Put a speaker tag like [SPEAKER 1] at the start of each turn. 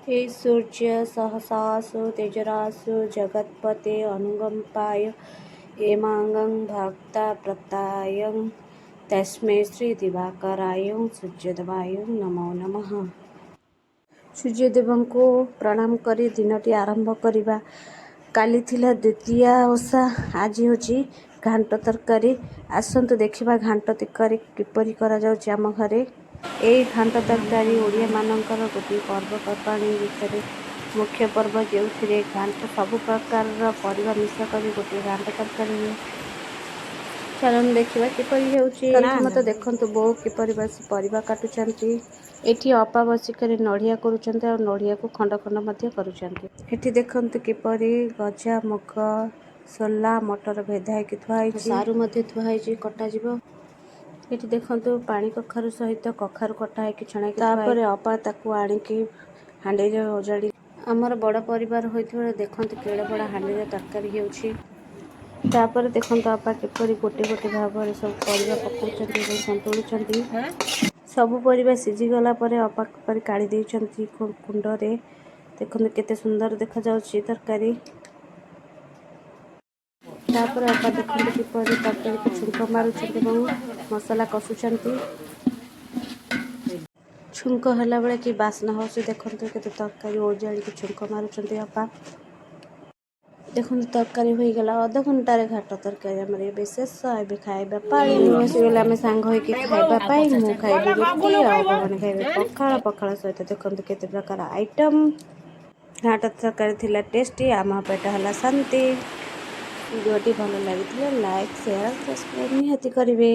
[SPEAKER 1] ହେ ସୂର୍ଯ୍ୟ ସହସାସୁ ତେଜରାସୁ ଜଗତ୍ପତେ ଅନୁଗମ୍ପାୟ ଏମାଙ୍ଗଂ ଭକ୍ତା ପ୍ରତ୍ୟାୟଂ ତସ୍ମୈ ଶ୍ରୀ ଦିବାକରାୟ ସୂର୍ଯ୍ୟଦେବାୟ ନମୋ ନମଃ। ସୂର୍ଯ୍ୟଦେବଙ୍କୁ ପ୍ରଣାମ କରି ଦିନଟି ଆରମ୍ଭ କରିବା। କାଲି ଥିଲା ଦ୍ୱିତୀୟା ଓଷା, ଆଜି ହେଉଛି ଘାଣ୍ଟ ତରକାରୀ। ଆସନ୍ତୁ ଦେଖିବା ଘାଣ୍ଟ ତରକାରୀ କିପରି କରାଯାଉଛି ଆମ ଘରେ। ଏଇ ଘାଣ୍ଟ ତରକାରୀ ଓଡ଼ିଆମାନଙ୍କର ଗୋଟିଏ ପର୍ବପର୍ବାଣୀ ଭିତରେ ମୁଖ୍ୟ ପର୍ବ, ଯେଉଁଥିରେ ଘାଣ୍ଟ ସବୁ ପ୍ରକାରର ପରିବା ମିଶା କରି ଗୋଟିଏ ଘାଣ୍ଟ ତରକାରୀ ହୁଏ। ଚାଲନ୍ତୁ ଦେଖିବା କିପରି ହେଉଛି। ପ୍ରଥମତଃ ଦେଖନ୍ତୁ ବୋଉ କିପରି ବସି ପରିବା କାଟୁଛନ୍ତି। ଏଠି ଅପା ବସିକରି ନଡ଼ିଆ କରୁଛନ୍ତି ଆଉ ନଡ଼ିଆକୁ ଖଣ୍ଡ ଖଣ୍ଡ ମଧ୍ୟ କରୁଛନ୍ତି। ଏଠି ଦେଖନ୍ତୁ କିପରି ଗଜା ମୁଗ, ସୋଲା, ମଟର ଭେଦା ହେଇକି ଥୁଆ ହେଇଛି, ସାରୁ ମଧ୍ୟ ଥୁଆ ହେଇଛି, କଟାଯିବ। ଏଠି ଦେଖନ୍ତୁ ପାଣି କଖାରୁ ସହିତ କଖାରୁ କଟା ହେଇକି ଛଣା ହେଇକି। ତାପରେ ଅପା ତାକୁ ଆଣିକି ହାଣ୍ଡିରେ ଓଜାଡ଼ି। ଆମର ବଡ଼ ପରିବାର ହୋଇଥିବାରୁ ଦେଖନ୍ତୁ କେଡ଼େ ବଡ଼ ହାଣ୍ଡିରେ ତରକାରୀ ହେଉଛି। ତାପରେ ଦେଖନ୍ତୁ ଅପା କିପରି ଗୋଟେ ଗୋଟେ ଭାବରେ ସବୁ ପରିବା ପକାଉଛନ୍ତି ଏବଂ ସନ୍ତୁଳୁଛନ୍ତି। ସବୁ ପରିବା ସିଝିଗଲା ପରେ ଅପା କିପରି କାଢ଼ି ଦେଇଛନ୍ତି କୁଣ୍ଡରେ। ଦେଖନ୍ତୁ କେତେ ସୁନ୍ଦର ଦେଖାଯାଉଛି ତରକାରୀ। ତାପରେ ଅପା ଦେଖନ୍ତୁ କିପରି ତରକାରୀକୁ ଛୁଙ୍କ ମାରୁଛନ୍ତି ଏବଂ ମସଲା କଷୁଛନ୍ତି। ଛୁଙ୍କ ହେଲା ବେଳେ କି ବାସ୍ନା ହେଉଛି ଦେଖନ୍ତୁ। କେତେ ତରକାରୀ ଓଜାଡ଼ିକି ଛୁଙ୍କ ମାରୁଛନ୍ତି ଅପା। ଦେଖନ୍ତୁ, ତରକାରୀ ହୋଇଗଲା। ଅଧଘଣ୍ଟାରେ ଘାଣ୍ଟ ତରକାରୀ ଆମର ଏବେ ଶେଷ। ଏବେ ଖାଇବା ପାଳି ବସିଗଲେ ଆମେ ସାଙ୍ଗ ହେଇକି ଖାଇବା ପାଇଁ। ମୁଁ ଖାଇବି ରୁଟି ଆଉ ଅପାମାନେ ଖାଇବେ ପଖାଳ। ପଖାଳ ସହିତ ଦେଖନ୍ତୁ କେତେ ପ୍ରକାର ଆଇଟମ୍। ଘାଣ୍ଟ ତରକାରୀ ଥିଲା ଟେଷ୍ଟି, ଆମ ପେଟ ହେଲା ଶାନ୍ତି। ଭିଡ଼ିଓଟି ଭଲ ଲାଗିଥିଲେ ଲାଇକ୍, ସେୟାର, ସବସ୍କ୍ରାଇବ୍ ନିହାତି କରିବେ।